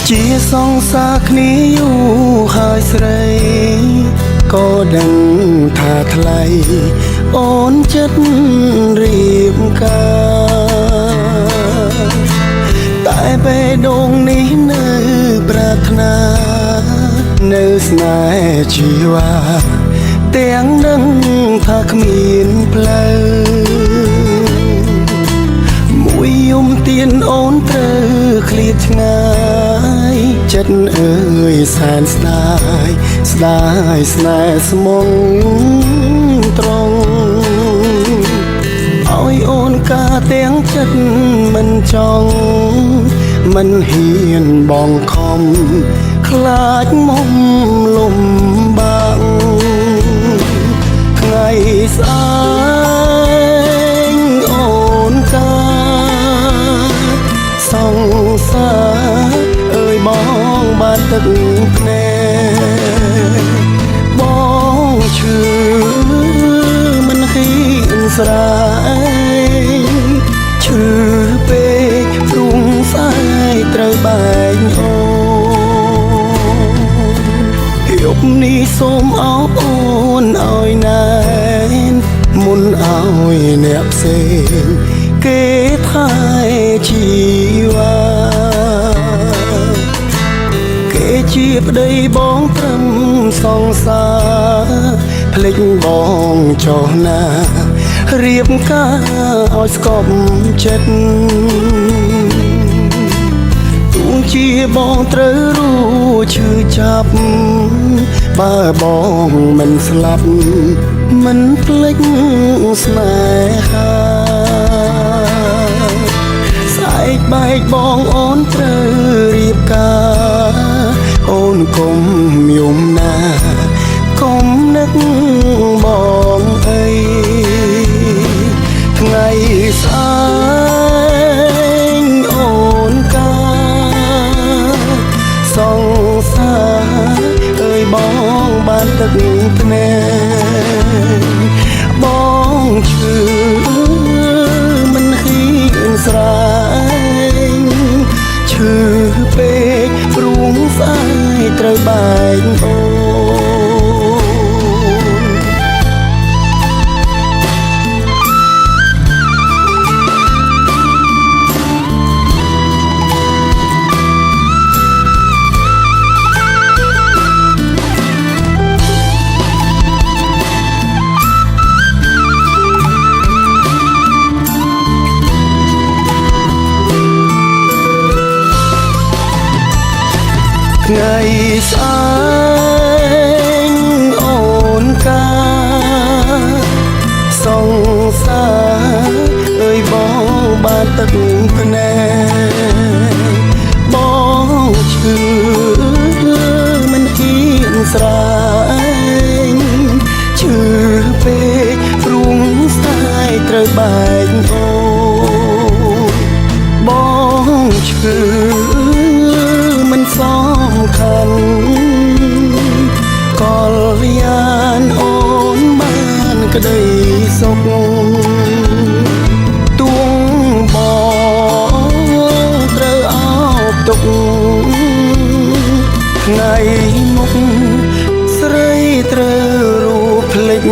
ជាសង្សារគ្នាយូរហើយស្រីក៏ដឹងថាថ្លៃអូនចិត្តរៀបការតែបេះដូងនេះនៅប្រាថ្នានៅស្នេហ៍ជីវ៉ាទាំងដឹងថាគ្មានផ្លូវមួយយំទៀនអូនត្រូវឃ្លាតឆ្ងាយចិត្តអើយសែនស្ដាយស្ដាយស្នេហ៍ស្មងត្រង់ឲ្យអូនកាទាំងចិត្តមិនចង់មិនហ៊ានបងខំខ្លាចមុំលំបាក់ថ្ងៃស្អែកអូនកាសង្សារអើយបងបានទឹកភ្នែកបងឈឺមិនហ៊ានស្រែកឈឺពេកព្រោះស្អែកត្រូវបែកអូនយប់នេះសូមអោបអូនឲ្យណែនមុនឲ្យអ្នកផ្សេងគេថែជីវ៉ាគេជាប្តីបងត្រឹមសង្សារភ្លេចបងចុះណារៀបការឲ្យស្កប់ចិត្តទោះជាបងត្រូវรู้ឈឺចាប់បើបងមិនស្លាប់មិនភ្លេចស្នេហាស្អែកបែកបងអូនត្រូវរៀបការអូនកុំយំណាកុំនឹកបងអីថ្ងៃស្អែកអូនកាសង្សារអើយបងបានទឹកភ្នែកបងឈឺមិនហ៊ានស្រែកឈឺពេកព្រោះស្អែកត្រូវបែកអូនថ្ងៃស្អែកអូនកាសង្សារអើយបងបានទឹកភ្នែកបងឈឺមិនហ៊ានស្រែកឈឺពេកព្រោះស្អែកត្រូវបែកអូនបងឈឺមិនសំខាន់កល្យានអូនបានក្តីសុខទួងបងត្រូវអោបទុកថ្ងៃមុខស្រីត្រូវរូបភ្លេច